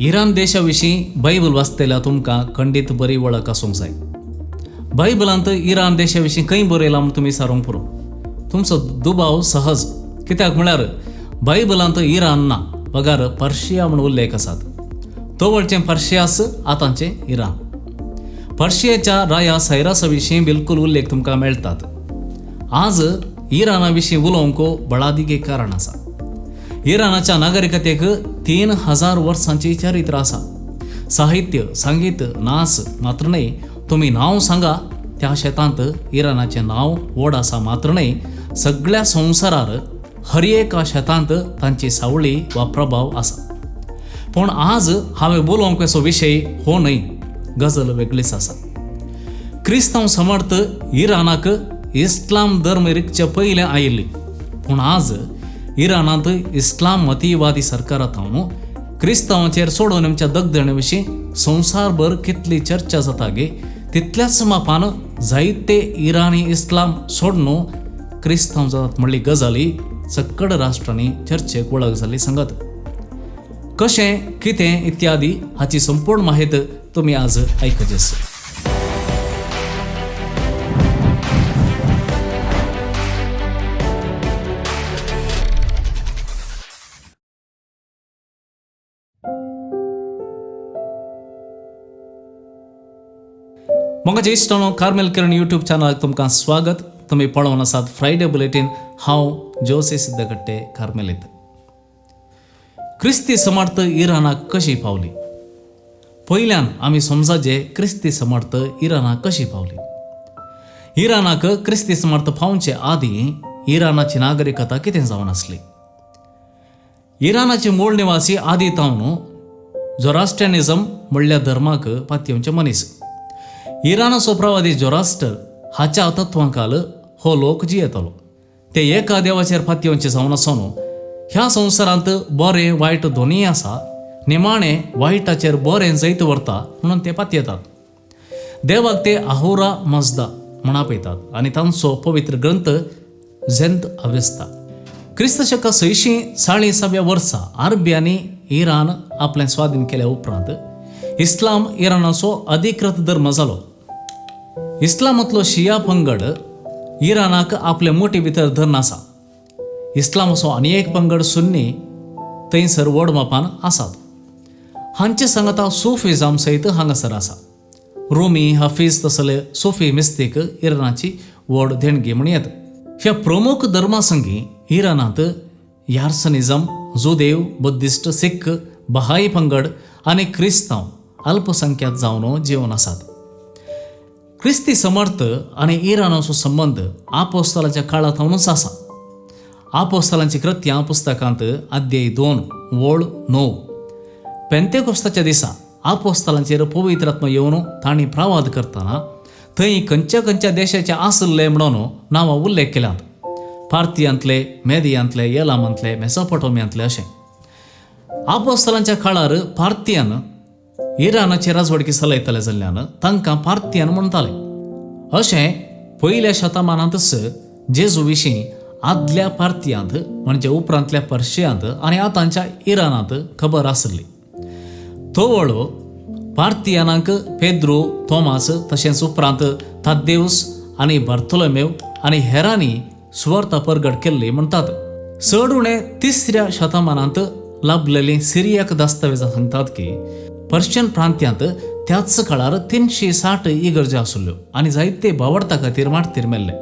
इराण देशा विशीं बायबल वाचतल्या तुमकां खंडीत बरी वळख आसूंक जाय. बायबलांत इराण देशा विशीं खंय बरयलां म्हूण तुमी सारूंक पुरो. तुमचो दुबाव सहज, कित्याक म्हळ्यार बायबलांत इराण ना बगर पर्शिया म्हूण उल्लेख आसात. तवळचें पर्शियास आतांचें इराण. पर्शियाच्या राया सायरासा विशीं बिलकुल उल्लेख तुमकां मेळटात. आज इराणा विशीं उलोवंक बळादिगे कारण आसा. इराणाच्या नागरिकतेक 3000 वर्सांची चरित्र आसा. साहित्य, संगीत, नाच मात्र न्हय, तुमी नांव सांगा त्या शेतांत इराणाचें नांव व्हड आसा मात्र न्हय, सगळ्या संवसारार हर एका शेतांत तांची सावळी वा प्रभाव आसा. पूण आज हांवें उलोवंक असो विशय हो न्हय, गजल वेगळीच आसा. क्रिस्तांव समर्थ इराणाक इस्लाम धर्म रिगचे पयलें आयिल्ली, पूण आज इराणांत इस्लाम मतीवादी सरकारांत हांव क्रिस्तांवाचेर सोडून आमच्या दगदणे विशीं संवसारभर कितली चर्चा जाता गे, तितल्याच मापान जायते इराणी इस्लाम सोडून क्रिस्तांव जातात म्हणली गजाली सक्कड राष्ट्रांनी चर्चेक वळख जाल्ली सांगत. कशें कितें इत्यादी हाची संपूर्ण माहिती तुमी आज आयकचेस. मोगाचे इश्टांनो, कार्मेल किरण यूट्यूब चॅनलाक तुमकां स्वागत. तुमी पळोवन आसात फ्रायडे बुलेटीन. हांव जोसे सिद्धकट्टे कार्मेलीत. क्रिस्ती समर्थ इराणाक कशी पावली? पयल्यान आमी समजाचे क्रिस्ती समर्थ इराणाक कशी पावली. इराणाक क्रिस्ती समर्थ पावचे आदीं इराणाची नागरिकता कितें जावन आसली? इराणाचे मूळ निवासी आदी तावन झोरास्ट्रियनिजम म्हणल्या धर्माक पातयेवचे मनीस. इराणाचो प्रवादी झोरास्टर हाच्या तत्वांकाल हो लोक जियेतालो. ते एका देवाचेर पातयेवचे जावन आसून ह्या संवसारांत बरें वायट दोनूय आसा, निमाणें वायटाचेर बरें जैत व्हरता म्हणून ते पातयेतात. देवाक ते आहुरा मजदा म्हूण आपयतात आनी तांचो पवित्र ग्रंथ झेंत अवेस्ता. क्रिस्त शक 640व्या वर्सा अरबी इराण आपलें स्वाधीन केल्या उपरांत इस्लाम इराणाचो अधिकृत धर्म जालो. इस्लामांतलो शिया पंगड इराणाक आपले मोटी भितर धरून आसा. इस्लामाचो आनी एक पंगड सुन्नी थंयसर व्हड मापान आसात. हांचे सांगाता सुफिझम सयत हांगासर आसा. रोमी, हफीज तसले सुफी मिस्तीक इराणाची व्हड देणगी म्हण येता. ह्या प्रमुख धर्मा संगी इराणांत यार्सनिझम, जुदेव, बुद्धिस्ट, सिख, बहाई पंगड आनी क्रिस्तांव अल्पसंख्यात जावन जिवन आसात. क्रिस्ती समर्थ आनी इराणाचो संबंद आपोस्तलाच्या काळांतूनच आसा. आपोस्तलांची कृत्यां पुस्तकांत अध्याय 2 वळ 9 पेंतेकोस्ताच्या दिसा आपोस्तलांचेर पवित्र आत्मा येवन तांणी प्रवाद करतना थंय खंयच्या खंयच्या देशाचे आसले म्हणून नांवां उल्लेख केल्यात. पार्थियांतले, मेदियांतले, येलामांतले, मेसोपोटोमियांतले अशें. आपोस्तलांच्या काळार पार्थियान इराणाची राजवडकी चलयतले जाल्ल्यान तांकां पार्थियान म्हणटाले. अशें पयल्या शतमानांतच जेजू विशीं आदल्या पार्थियांत म्हणजे उपरांतल्या पर्शियांत आनी आतांच्या इराणांत खबर आसली. तवळ पार्थियानांक पेद्रो, तोमास तशेंच उपरांत ताद्देवस आनी बार्थोलोमेव आनी हेरांनी सुवार्ता परगट केल्ली म्हणटात. चड उणें 3ऱ्या शतमानांत लाभलेली सिरियाक दस्तावेजां सांगतात की पर्शियन प्रांत्यांत त्याच काळार 360 इगर्ज्यो आशिल्ल्यो आनी जायते बावडता खातीर मार्तीर मेल्ले.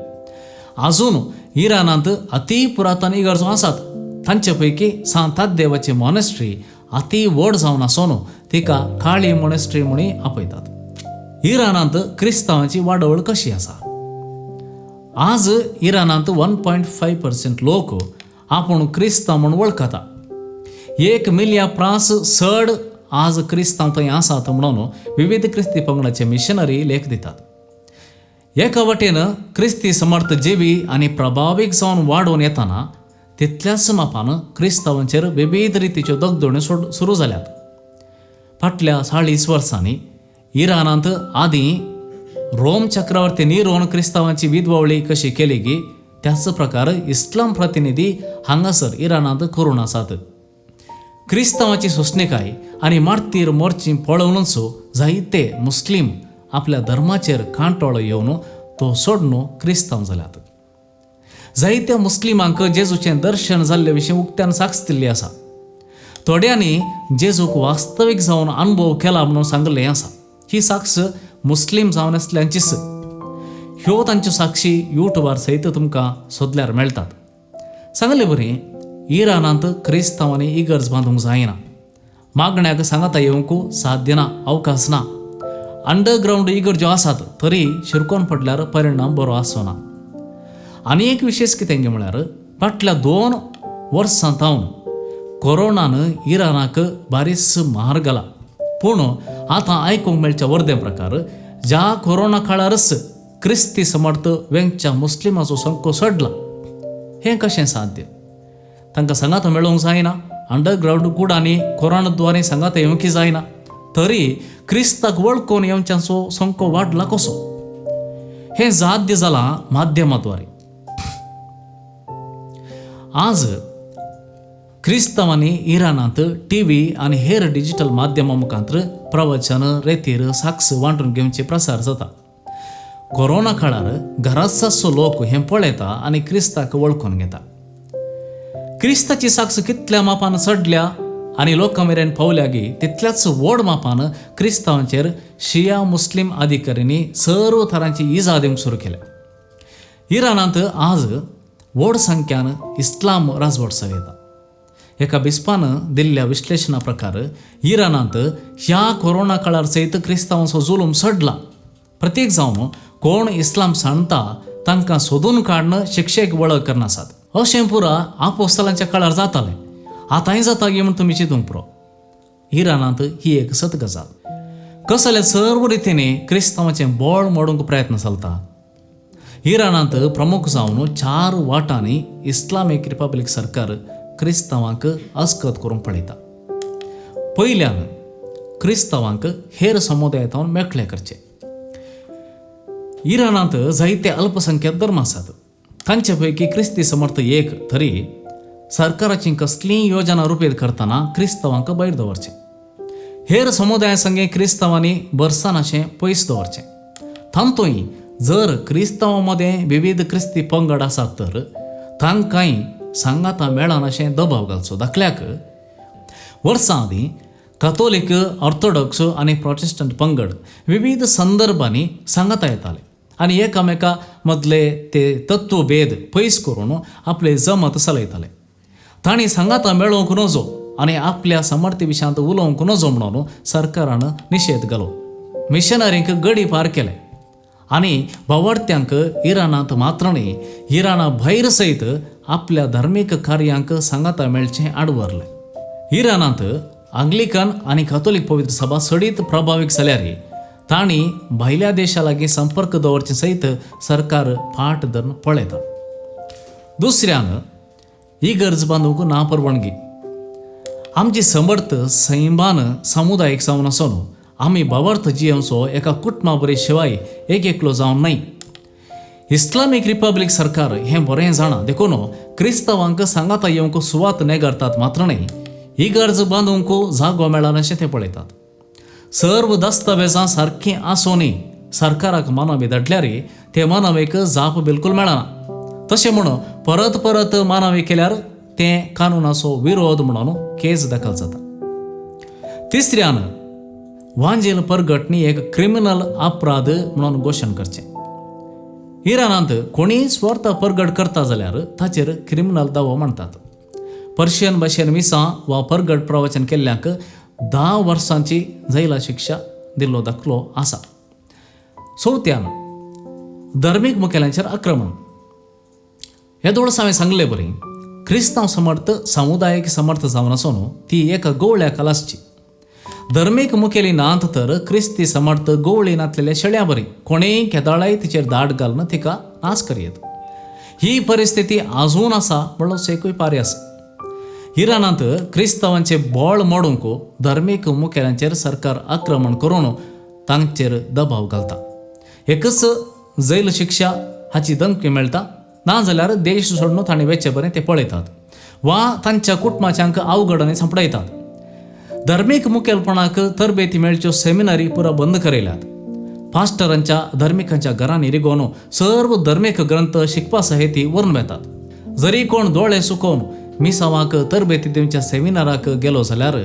आजून इराणांत अती पुरातन इगर्जो आसात. तांचे पैकी सांतादेवाची मॉनेस्ट्री अती व्हड जावन आसून तिका काळी मॉनेस्ट्री म्हूण आपयतात. इराणांत क्रिस्तांवाची वाडवळ कशी आसा? आज इराणांत 1.5% लोक आपूण क्रिस्तांव म्हूण वळखता. 1 मिलया प्रास चड आज क्रिस्तांव थंय आसात म्हणून विविध क्रिस्ती पंगडाचे मिशनरी लेख दितात. एका वटेन क्रिस्ती समर्थ जिवी आनी प्रभावीक जावन वाडोवन येतना तितल्याच मापान क्रिस्तांवांचेर विविध रितीच्यो दगदोण्यो सुरू जाल्यात. फाटल्या 40 वर्सांनी इराणांत आदीं रोम चक्रवर्ती निरोन क्रिस्तांवांची विधवावळी कशी केली गी त्याच प्रकार इस्लाम प्रतिनिधी हांगासर इराणांत करून आसात. क्रिस्तांवाची सोंसणीकाय आनी मार्तीर मोर्ची पळोवनूच जायते मुस्लीम आपल्या धर्माचेर कांटोळो येवन तो सोडून क्रिस्तांव जाल्यात. जायत्या मुस्लिमांक जेजूचें दर्शन जाल्ले विशीं उक्त्यान साक्ष दिल्ली आसा. थोड्यांनी जेजूक वास्तवीक जावन अनुभव केला म्हणून सांगलें आसा. ही साक्ष मुस्लीम जावन आसल्यांचीच. ह्यो तांच्यो साक्षी युट्यूबार सयत तुमकां सोदल्यार मेळटात. सांगले बरी इराणांत क्रिस्तांवांनी इगर्ज बांदूंक जायना, मागण्याक सांगाता येवंक साध्य ना, अवकाश ना. अंडरग्रावंड इगर्ज्यो आसात तरी शिरकोन पडल्यार परिणाम बरो आसना. आनी एक विशेश कितें म्हळ्यार फाटल्या 2 वर्सां तावन कोरोनान इराणाक बारीस मार घाला. पूण आतां आयकूंक मेळच्या वर्दे प्रकार ज्या कोरोना काळारच क्रिस्ती समर्थ वेंगच्या मुस्लिमाचो संको चडला. हें कशें साध्य? तांकां सांगात मेळोवंक जायना, अंडरग्रावंड कुडांनी कोरोना द्वारे सांगात येवंक जायना, तरी क्रिस्ताक वळखून येवच्यांचो संको वाडला कसो? हें साध्य जालां माध्यमाद्वारे. आज क्रिस्तांवांनी इराणांत टी व्ही आनी हेर डिजिटल माध्यमां मुखांत प्रवचन, रेतीर, साक्ष वांटून घेवचे प्रसार जाता. कोरोना काळार घराचो लोक हें पळयता आनी क्रिस्ताक वळखून घेता. क्रिस्ताची साक्ष कितल्या मापान चडल्या आनी लोकां मेरेन पावल्या गी तितल्याच व्हड मापान क्रिस्तांवांचेर शिया मुस्लीम अधिकाऱ्यांनी सर्व तरांची इजा दिवंक सुरू केल्या. इराणांत आज व्हड संख्यान इस्लाम राजवट चलयता. एका बिस्पान दिल्ल्या विश्लेशणा प्रकार इराणांत ह्या कोरोना काळार सयत क्रिस्तांवांचो जुलूम चडला. प्रत्येक जावन कोण इस्लाम सांडता तांकां सोदून काडून शिक्षेक वळख करनासात. अशें पुरा आपोस्तलांच्या काळार जातालें, आतांय जाता गी म्हूण तुमी चिंतूंक पुरो. इराणांत ही एक सत गजाल. कसले सर्व रितीने क्रिस्तांवाचें बळ मोडूंक प्रयत्न चलता. इराणांत प्रमुख जावन 4 वाटांनी इस्लामीक रिपब्लीक सरकार क्रिस्तांवांक अस्कत करूंक पळयता. पयल्यान क्रिस्तांवांक हेर समुदायांत मेकळे करचे. इराणांत जायते अल्पसंख्याक धर्म आसात, तांचे पैकी क्रिस्ती समर्थ एक. तरी सरकाराची कसलीय योजना रुपेर करतना क्रिस्तांवांक भायर दवरचें, हेर समुदाया संगे क्रिस्तांवांनी बरसानाशें पयस दवरचें. तातूंय जर क्रिस्तांवां मदें विविध क्रिस्ती पंगड आसात तर तांकांय सांगाता मेळनाशें दबाव घालचो. दाखल्याक वर्सां आदीं कथोलीक, ऑर्थोडॉक्स आनी प्रोटेस्टंट पंगड विविध संदर्भांनी सांगाता येताले आनी एकामेका मदले ते तत्वभेद पयस करून आपले जमत चलयताले. तांणी सांगाता मेळोवंक नजो आनी आपल्या समर्थी विशयांत उलोवंक नजो म्हणून सरकारान निशेध घालो. मिशनरींक गडी पार केले आनी भावार्थ्यांक इराणांत मात्र न्हय इराणा भायर सयत आपल्या धार्मीक कार्यांक सांगाता मेळचें आडवरलें. इराणांत आंग्लिकन आनी कथोलीक पवित्र सभा सडीत प्रभावीक जाल्यार तांणी भायल्या देशा लागीं संपर्क दवरचे सयत सरकार फाट धरून पळयता. दुसऱ्यान इगर्ज बांदूंक ना परवानगी. आमची समर्थ सैमान समुदायीक जावन आसोन आमी भावार्थ जियेवचो एका कुटुंबा बरी शिवाय एक एकलो जावन न्हय. इस्लामीक रिपब्लीक सरकार हें बरें जाणा, देखून क्रिस्तांवांक सांगाता येवंक सुवात नेगरतात मात्र न्हय इगर्ज बांदूंक जागो मेळनाशें ते पळयतात. सर्व दस्तावेजां सारकीं आसूनय सरकाराक मानवी धाडल्यार ते मानवीक जाप बिलकूल मेळना. तशें म्हणून परत परत मानवी केल्यार तें कानुनाचो विरोध म्हणून केस दाखल जाता. तिसऱ्यान वांजेल परगटणी एक क्रिमिनल अपराध म्हणून घोशण करचें. इराणांत कोणीय स्वर्थ परगट करता जाल्यार ताचेर क्रिमिनल दावो मांडटात. पर्शियन भाशेन मिसां वा परगट प्रवचन केल्ल्यांक 10 वर्सांची जैला शिक्षा दिल्लो दाखलो आसा. चवथ्यान धर्मीक मुखेल्यांचेर आक्रमण. हे दोळस हांवें सांगले बरी क्रिस्तांव समर्थ समुदायीक समर्थ जावन आसून ती एका गवळ्या खाला आसची. धर्मीक मुखेली नात तर क्रिस्ती समर्थ गवळी नातलेल्या शेळ्या बरी कोणेय केदाळाय तिचेर दाट घालून तिका नाश करयेत. ही परिस्थिती आजून आसा म्हणलो एकूय पारी आसा. इराणांत क्रिस्तांवांचे बळ मोडूंक धर्मीक मुखेल्यांचेर सरकार आक्रमण करून तांचेर दबाव घालता. एकच जैल शिक्षा हाची धमकी मेळटा, ना जाल्यार देश सोडून तांणी वेचे बरें ते पळयतात वा तांच्या कुटुंबाच्यांक अवघडांनी सांपडयतात. धर्मीक मुखेलपणाक तरबेती मेळच्यो सेमिनारी पुरा बंद करयल्यात. पास्टरांच्या धर्मिकांच्या घरांनी रिगोवन सर्व धर्मीक ग्रंथ शिकपा सहित व्हरून वेतात. जरी कोण दोळे सुकोवन मिसावाक तरबेती दिवच्या सेमिनाराक गेलो जाल्यार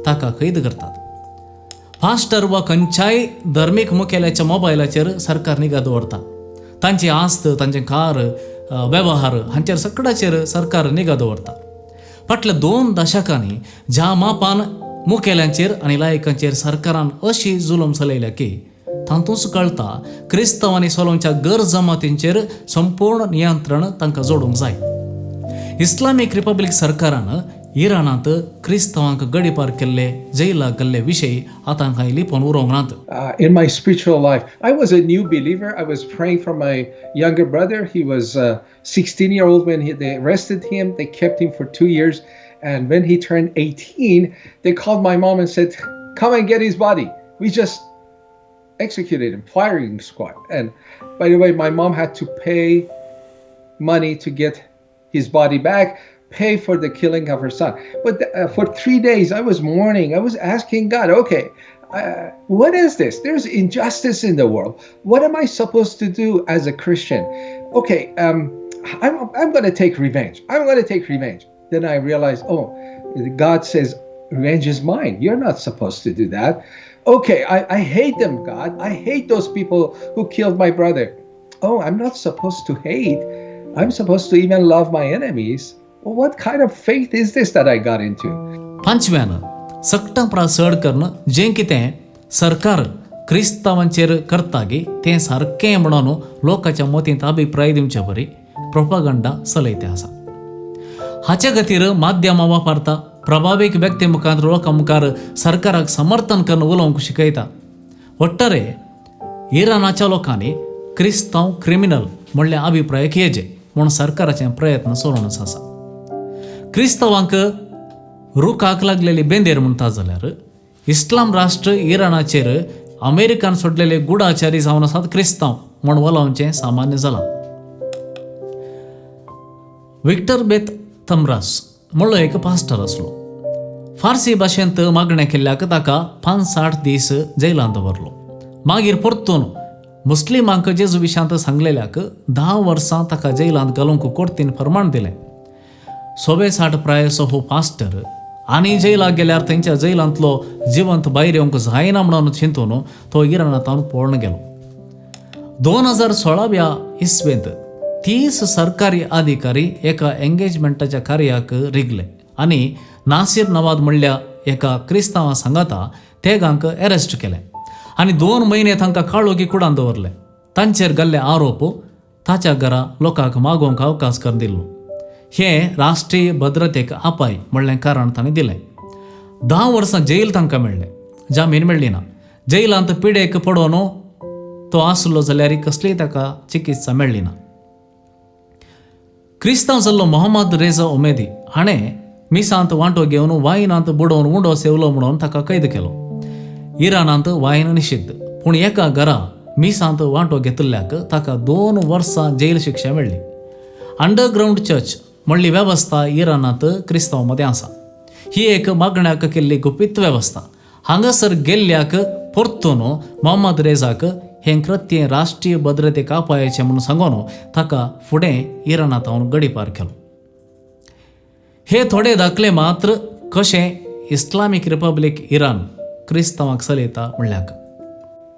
ताका कैद करतात. पास्टर वा खंयच्याय धर्मीक मुखेल्याच्या मोबायलाचेर सरकार निगा दवरता. तांची आस्त, तांचे कार, वेव्हार हांचेर सगळ्याचेर सरकार निगा दवरता. फाटल्या 2 दशकांनी ज्या मापान मुखेल्यांचेर आनी लायकांचेर सरकारान अशी जुलूम चलयल्या की तातूंच कळटा क्रिस्तांव आनी सोलोंच्या गर जमातींचेर संपूर्ण नियंत्रण तांकां जोडूंक जाय. इस्लामीक रिपब्लीक सरकारान इराणांत क्रिस्तांवांक गडीपार केल्ले, जैलाक गेल्ले विशय आतां कांय लिपोवन उरोवंक नात. In my spiritual life, I was a new believer. I was praying for my younger brother. He was 16-year-old when they arrested him. They kept him for 2 years. And when he turned 18, they called my mom and said, come and get his body. We just executed him, firing squad. And by the way, my mom had to pay money to get his body back, pay for the killing of her son. But for 3 days, I was mourning. I was asking God, okay, what is this? There's injustice in the world. What am I supposed to do as a Christian? Okay, I'm going to take revenge. I'm going to take revenge. Then I realized, oh, God says, revenge is mine. You're not supposed to do that. Okay, I hate them, God. I hate those people who killed my brother. Oh, I'm not supposed to hate. I'm supposed to even love my enemies. Well, what kind of faith is this that I got into? पांचव्यान सगटां प्रास चड करून जें कितें सरकार क्रिस्तांवांचेर करता गी तें सारकें म्हणून लोकांच्या मतींत अभिप्राय दिवचे बरी प्रोपागंडा चलयते आसा. हाचे खातीर माध्यमां वापरता, प्रभावीक व्यक्ती मुखार लोकां मुखार सरकाराक समर्थन करून उलोवंक शिकयता. वट्टरे इराणाच्या लोकांनी क्रिस्तांव क्रिमिनल म्हणल्या अभिप्रायक येजे म्हूण सरकाराचे प्रयत्न चलोवनच आसा. क्रिस्तांवांक रुखाक लागलेली बेंदेर म्हणटा जाल्यार इस्लाम राष्ट्र इराणाचेर अमेरिकान सोडलेले गुडाचारी जावन आसात क्रिस्तांव म्हूण वलोवचें सामान्य जालां. विक्टर बेत तमरास म्हणलो एक पास्टर आसलो. फार्सी भाशेंत मागणें केल्ल्याक ताका 65 दीस जैलांत दवरलो. मागीर परतून मुस्लिमांक जेजू विशांत सांगलेल्याक 10 वर्सां ताका जैलांत घालूंक कोर्तीन फर्माण दिलें. 60 प्रायेचो हो पास्टर आनी जैलाक गेल्यार थंयच्या जैलांतलो जिवंत भायर येवंक जायना म्हणून चिंतून तो इराणांत पळोवन गेलो. 2016व्या इस्वेंत 30 सरकारी अधिकारी एका एंगेजमेंटाच्या कार्याक रिगले आनी नासीर नवाद म्हणल्या एका क्रिस्तांवा सांगाता तेगांक अरेस्ट केले आनी 2 म्हयने तांकां काळोखी कुडान दवरले. तांचेर घाल्ले आरोप ताच्या घरा लोकांक मागोवंक अवकाश करून दिल्लो. हें राष्ट्रीय भद्रतेक अपाय म्हणलें कारण तांणी दिलें. 10 वर्सां जेल तांकां मेळ्ळें, जामीन मेळ्ळी ना. जैलांत पिडेक पडोवन तो आसलो जाल्यार कसलीय ताका चिकित्सा मेळ्ळी ना. क्रिस्तांव जाल्लो मोहम्मद रेजा उमेदी हाणें मिसांत वांटो घेवन वायनांत बुडोवन उंडो सेवलो म्हणून ताका कैद केलो. इराणांत वायन निशिद्ध, पूण एका घरा मिसांत वांटो घेतिल्ल्याक ताका 2 वर्सां जेल शिक्षा मेळ्ळी. अंडरग्रावंड चर्च म्हणली वेवस्था इराणांत क्रिस्तांव मदें आसा. ही एक मागण्याक केल्ली गुपीत वेवस्था. हांगासर गेल्ल्याक परतून मोहम्मद रेजाक हें कृत्य राष्ट्रीय भद्रतेक अपायाचें म्हणून सांगून ताका फुडें इराणांत गडीपार केलो. हे थोडे दाखले मात्र कशें इस्लामीक रिपब्लीक इराण क्रिस्तांवाक चलयता म्हणल्याक.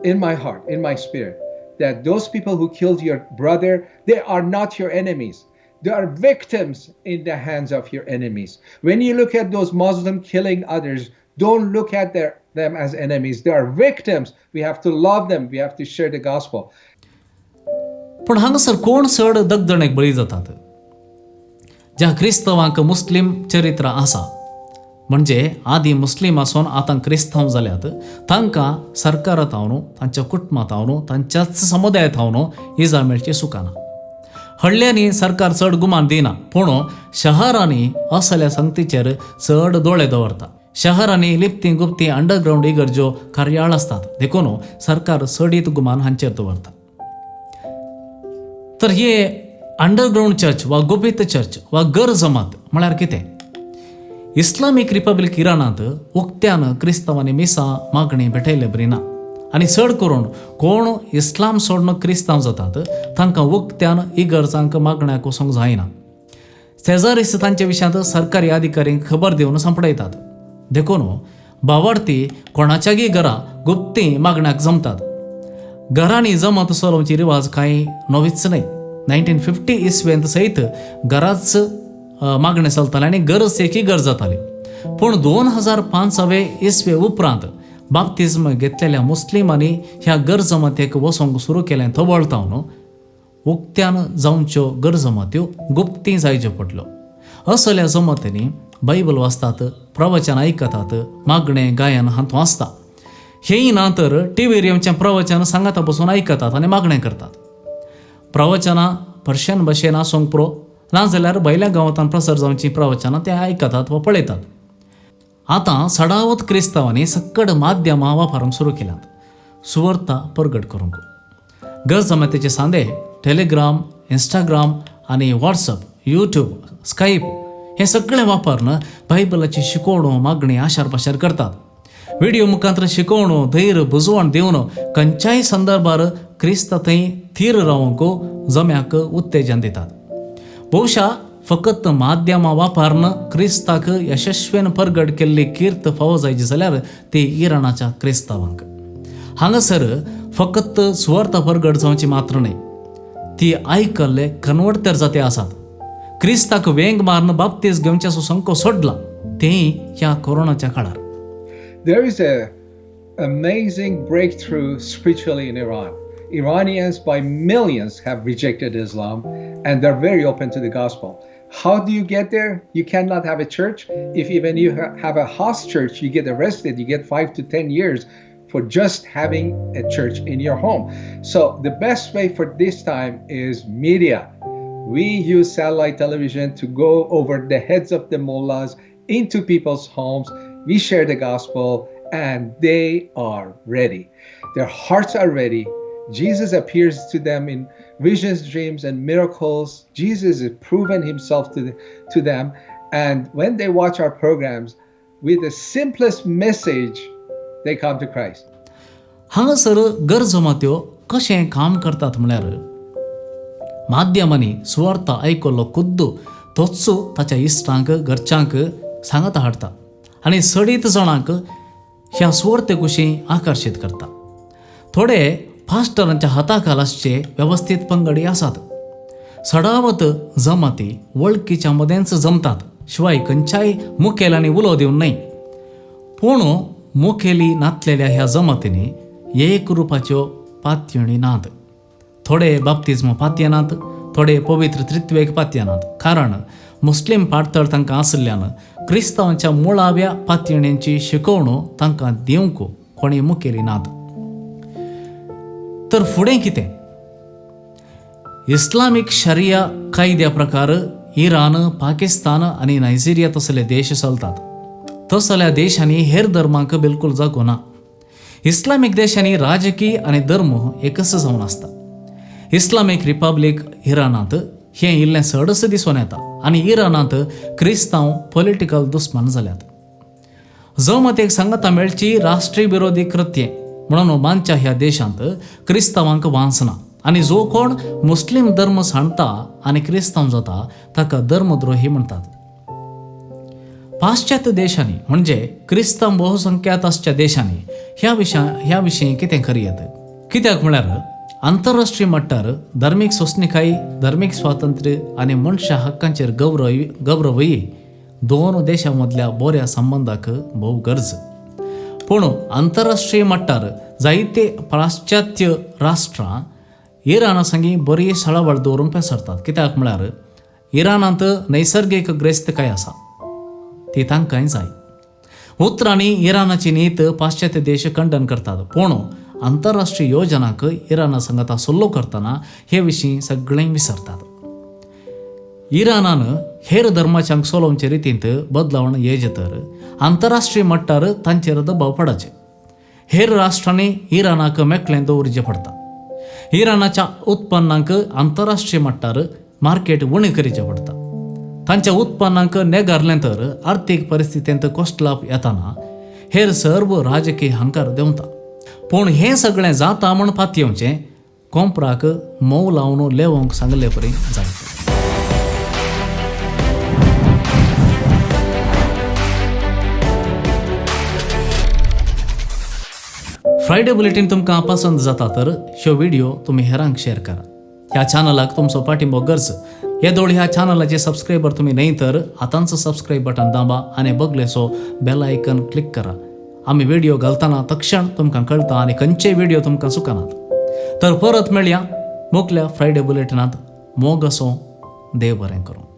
In my heart, in my spirit, that those people who killed your brother, they are not your enemies. They are victims in the hands of your enemies. When you look at those Muslims killing others, don't look at them as enemies. They are victims. We have to love them. We have to share the gospel. पूण हांगासर कोण चड दगदणेक बळी जातात? ज्या क्रिस्तांवांक मुस्लीम चरित्र आसा, म्हणजे आदी मुस्लीम आसून आतां क्रिस्तांव जाल्यात, तांकां सरकारात हांव, तांच्या कुटुंबांत हांव, तांच्याच समुदायांत हांव इजा मेळची सुखाना. हडल्यांनी सरकार चड गुमान दिना, पूण शहरांनी असल्या संगतीचेर चड दोळे दवरता. शहरांनी लिपती गुप्ती अंडरग्रावंड इगर्ज्यो कार्याळ आसतात, देखून सरकार चडीत गुमान हांचेर दवरता. तर हे अंडरग्रावंड चर्च वा गुपीत चर्च वा गर जमात म्हळ्यार कितें? इस्लामीक रिपब्लीक इराणांत उक्त्यान क्रिस्तांवांनी मिसां मागणी भेटयले बरी ना आनी चड करून कोण इस्लाम सोडून क्रिस्तांव जातात तांकां उक्त्यान इगर्जांक मागण्याक वचूंक जायना. शेजारीस तांच्या विशयांत सरकारी अधिकाऱ्यांक खबर दिवन सांपडयतात. देखून भावार्थी कोणाच्यागी घरा गुप्ती मागण्याक जमतात. घरांनी जमत चलोवची रिवाज कांय नवीच न्हय. 1950 इस्वेंत सयत घराच मागणें चलतालें आनी गरज एक गरज जाताली. पूण 2005 इस्वे उपरांत बाप्तिज्म घेतलेल्या मुस्लिमांनी ह्या गरजमातेक वचोंक सुरू केलें. थबळतावन उक्त्यान जावच्यो गरजमात्यो गुप्ती जायच्यो पडल्यो. असल्या जमातींनी बायबल वाचतात, प्रवचन आयकतात, मागणें गायन हातूंत आसता. हेंय ना तर टिवीर येवचें प्रवचन सांगाता बसून आयकतात आनी मागणें करतात. प्रवचनां पर्शियन भाशेन आसूंक पुरो, नाजाल्यार भायल्या गांवांत प्रसार जावचीं प्रवचनां ते आयकतात वा पळयतात. आतां सडावत क्रिस्तांवांनी सक्कड माध्यमां वापरूंक सुरू केल्यांत सुवार्ता परगट करूंक. गरजमातेचे सांदे टेलिग्राम, इंस्टाग्राम आनी व्हॉट्सअप, यूट्यूब, स्कायप हे सगळे वापरून बायबलाची शिकवणो मागणी आशार पाशार करतात. व्हिडिओ मुखांतर शिकवणो, धैर्य बुजवण दिवन खंयच्याय संदर्भार क्रिस्त थंय थीर रावंक जम्याक उत्तेजन दितात. बहुशा फकत माध्यमां वापरून क्रिस्ताक यशस्वीन परगट केल्ली कीर्त फावो जायची जाल्यार ती इराणाच्या क्रिस्तांवांक. हांगासर फकत सुवार्थ परगट जावची मात्र न्हय, ती आयकल्ले कन्वर्टर जाते आसात. क्रिस्ताक वेंग मारून बाप्तीस घेवच्याचो संको सोडला तें ह्या कोरोनाच्या काळार. There is a amazing breakthrough spiritually in Iran. Iranians by millions have rejected Islam and they're very open to the gospel. How do you get there? You cannot have a church. If even you have a house church, you get arrested. You get 5 to 10 years for just having a church in your home. So the best way for this time is media. We use satellite television to go over the heads of the mullahs into people's homes. We share the gospel and they are ready. Their hearts are ready. Jesus appears to them in visions, dreams, and miracles. Jesus has proven himself to them. And when they watch our programs, with the simplest message, they come to Christ. हांगासर गरजमात्यो कशें काम करतात म्हळ्यार माध्यमांनी सुवार्थ आयकल्लो खुद्द तोच ताच्या इश्टांक, घरच्यांक सांगाता हाडटा आनी चडीत जाणांक ह्या सुवार्ते कुशीं आकर्शीत करता. थोडे पास्टरांच्या हाताखाल आसचे वेवस्थीत पंगडी आसात. सडावत जमाती वळखीच्या मदेंच जमतात, शिवाय खंयच्याय मुखेलांनी उलो दिवन न्हय. पूण मुखेली नातलेल्या ह्या जमातींनी एक रुपाच्यो पातयणी नात. थोडे बाप्तिज्म पातयेनात, थोडे पवित्र त्रित्वेक पातयेनात, कारण मुस्लीम पाडतळ तांकां आशिल्ल्यान क्रिस्तांवांच्या मुळाव्या पातयेण्यांची शिकवणू तांकां दिवंक कोणी मुखेली नात. तर फुडें कितें? इस्लामीक शरिया कायद्या प्रकार इराण, पाकिस्तान आनी नायजेरिया तसले देश चलतात. तसल्या देशांनी हेर धर्मांक बिलकुल जागो ना. इस्लामीक देशांनी राजकीय आनी धर्म एकच जावन आसता. इस्लामीक रिपब्लीक इराणांत हें इल्लें चडच दिसून येता आनी इराणांत क्रिस्तांव पॉलिटिकल दुस्मान जाल्यात. जमतेक सांगाता मेळची राष्ट्रीय विरोधी कृत्य म्हणून मानच्या ह्या देशांत क्रिस्तांवांक वांचना आनी जो कोण मुस्लीम धर्म सांडता आनी क्रिस्तांव जाता ताका धर्मद्रोही म्हणटात. पाश्चात्य देशांनी म्हणजे क्रिस्तांव बहुसंख्यात आसच्या देशांनी ह्या विशयी कितें करी येत? कित्याक म्हळ्यार आंतरराष्ट्रीय मट्टार धर्मीक सोंसणीकाय, धर्मीक स्वातंत्र्य आनी मनशा हक्कांचेर गौरवय दोन देशां मदल्या बऱ्या संबंदाक भोव गरज. पूण आंतरराष्ट्रीय मट्टार जायते पाश्चात्य राष्ट्रां इराणा संगी बरी सळावळ दवरूंक पेसरतात, कित्याक म्हळ्यार इराणांत नैसर्गीक ग्रेस्तकाय आसा, ती तांकांय जाय. उतरांनी इराणाची नीत पाश्चात्य देश खंडन करतात, पूण आंतरराष्ट्रीय योजनाक इराणा संगता सल्लो करतना हे विशीं सगळें विसरतात. इराणान हेर धर्माच्यांक चलोवचे रितींत बदलावण येजे तर आंतरराष्ट्रीय मट्टार तांचेर दबाव पडचे. हेर राष्ट्रांनी इराणाक मेकळें दवरचें पडटा. इराणाच्या उत्पन्नाक आंतरराष्ट्रीय मट्टार मार्केट उणें करचें पडटा. तांच्या उत्पन्नाक नेगारलें तर आर्थीक परिस्थितींत कोश्टलाप येताना हेर सर्व राजकीय हंकार देंवता. पूण हें सगळें जाता म्हूण पातयेवचें कोंपराक मोव लावन लेवोंक सांगले परी जायत. फ्रायडे बुलेटीन तुमकां पसंत जाता तर ह्यो व्हिडिओ तुमी हेरांक शेअर करा. ह्या चॅनलाक तुमचो पाठिंबो गरज. येदोळ ह्या चॅनलाचे सबस्क्रायबर तुमी न्हय तर आतांच सबस्क्रायब बटन दाबा आनी बगलेचो बेल आयकन क्लिक करा. आमी व्हिडिओ घालतना तक्षण तुमकां कळटा आनी खंयचेय व्हिडिओ तुमकां चुकनात. तर परत मेळया मोकल्या फ्रायडे बुलेटिनांत. मोग असो, देव बरें करूं.